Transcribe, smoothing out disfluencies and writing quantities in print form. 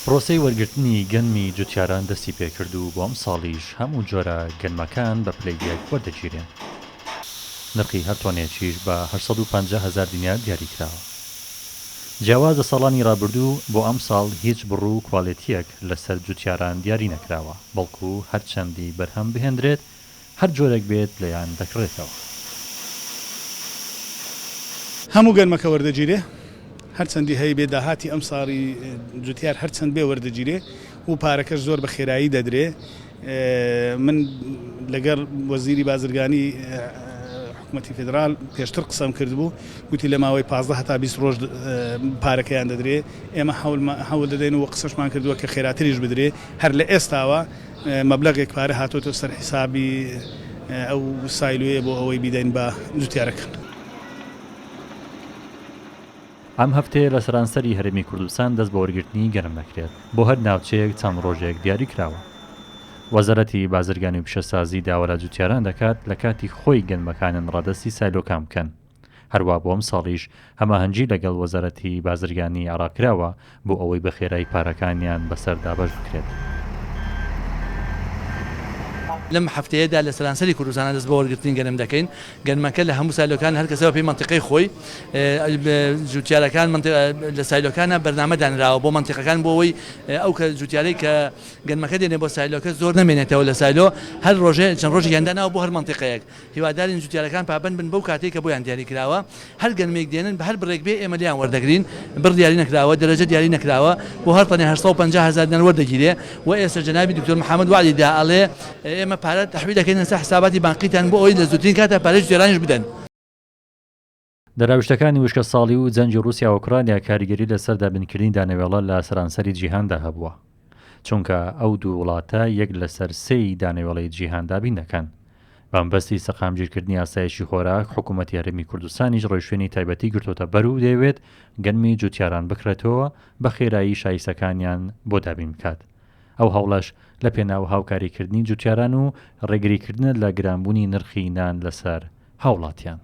پرۆسەی وەرگرتنی گەنمی جوتیاران دەستی پێکرد و بۆ ئەمساڵیش هەموو جۆرە گەنمەکان بە پلەی یەک وەردەگیرێن. نرخی هەر تۆنێکیش بە 850 هەزار دینار دیاریکراوە. جیاواز لە ساڵانی رابردوو، بۆ ئەمساڵ هیچ بڕ و کوالێتییەک لەسەر جوتیاران دیاری نەکراوە، بەڵکو هەرچەندی بەرهەم بهێندرێت هەر جۆرێک بێت لێیان دەکڕێتەوە. هەموو گەنمەکە وەردەگیرێ هەرچەندی هەیبێ داهاتی ئەمساڵی جوتیار هەرچەند بێ وەردەگیرێ و پارەکەش زۆر بە خێرایی دەدرێ من لەگەڵ وەزیری بازرگانی حکومەتی فیدرال پێشتر قسەم کردبوو گوتی لە ماوەی 15 هەتا 20 ڕۆژ پارەکەیان دەدرێ ئێمە هەول دەدەین و قسەشمان کردووە کە خێراتریش بدرێ هەر لە ئێستاوە مەبلەغێک پارە هاتۆتە سەر حیسابی ئەو سایلۆیە بۆ ئەوەی بیدەین بە جوتیارەکان. ئەم هەفتەیە لە سەرانسەری هەرێمی کوردستان دەست بە وەرگرتنی گەنم دەکرێت، بۆ هەر ناوچەیەک چەند ڕۆژێک دیاری کراوە. وەزارەتی بازرگانی و پیشەسازی داوا لە جوتیاران دەکات لە کاتی خۆی گەنمەکانیان ڕادەستی سایلۆکان بکەن. هەروا بۆ ئەمساڵیش هەماهەنگی لەگەڵ وەزارەتی بازرگانیی عێراق کراوە بۆ ئەوەی بە خێرایی پارەکانیان بەسەر دابەش بکرێت. لەم هەفتەیەدا لە سەرانسەری کوردستانا دەست بە وەرگرتنی گەنم دەکەین، گەنمەکە لە هەموو سایلۆکان هەر کەسە بەپێی مەنتیقەی خۆی جوتیارەکان لە سایلۆکانا بەرنامە دانراوە بۆ مەنتیقەکان بۆ ئەوەی ئەو کە جوتیارەی کە گەنمەکە دێنێ بۆ سایلۆکە زۆر نەمێنێتەوە لە سایلۆ هەر ڕۆژێ چەند ڕۆژێکیان داناوە بۆ هەر مەنتیقەیەک. هیوادارین جوتیارەکان پابەند بن بەو کاتەی کە بۆیان دیاری کراوە، هەر گەنمێک دێنن بە هەر بڕێک بێ ئێمە لێیان وەردەگرین، بڕ دیاری نەکراوە، دەرەجە دیاری نەکراوە، بۆ هەر تەنێ 850 هەزار دینار وەردەگیرێ و ئێستا جەنابی دکتۆر محەمەد وەعدی دا ئەڵێ ئێمە پارە تەحویل دەکەینە سەر حساباتی بانقیتان بۆ ئەوەی لە زووترین کاتا پارەی جوتیارانیش بدەن. دەراویشتەکانی وشکەساڵی و جەنگی ڕووسیا و ئۆکرانیا کاریگەری لەسەر دابینکردنی دانەوێڵە لە سەرانسەری جیهاندا هەبووە، چونکە ئەو دوو وڵاتە یەک لەسەر سێی دانەوێڵەی جیهان دابین دەکەن. بەمەبەستی سەقامگیرکردنی ئاسایشی خۆراک، حکوومەتی هەرێمی کوردستانیش ڕێوشوێنی تایبەتی گرتۆتە بەر و دەیەوێت گەنمی جووتیاران بکڕێتەوە بە خێرایی شایستەکانیان بۆ دابین بکات. ئەو هەوڵەش لەپێناو هاوکاریکردنی جووتیاران و ڕێگریکردنە لە گرانبوونی نرخی نان لەسەر هاوڵاتیان.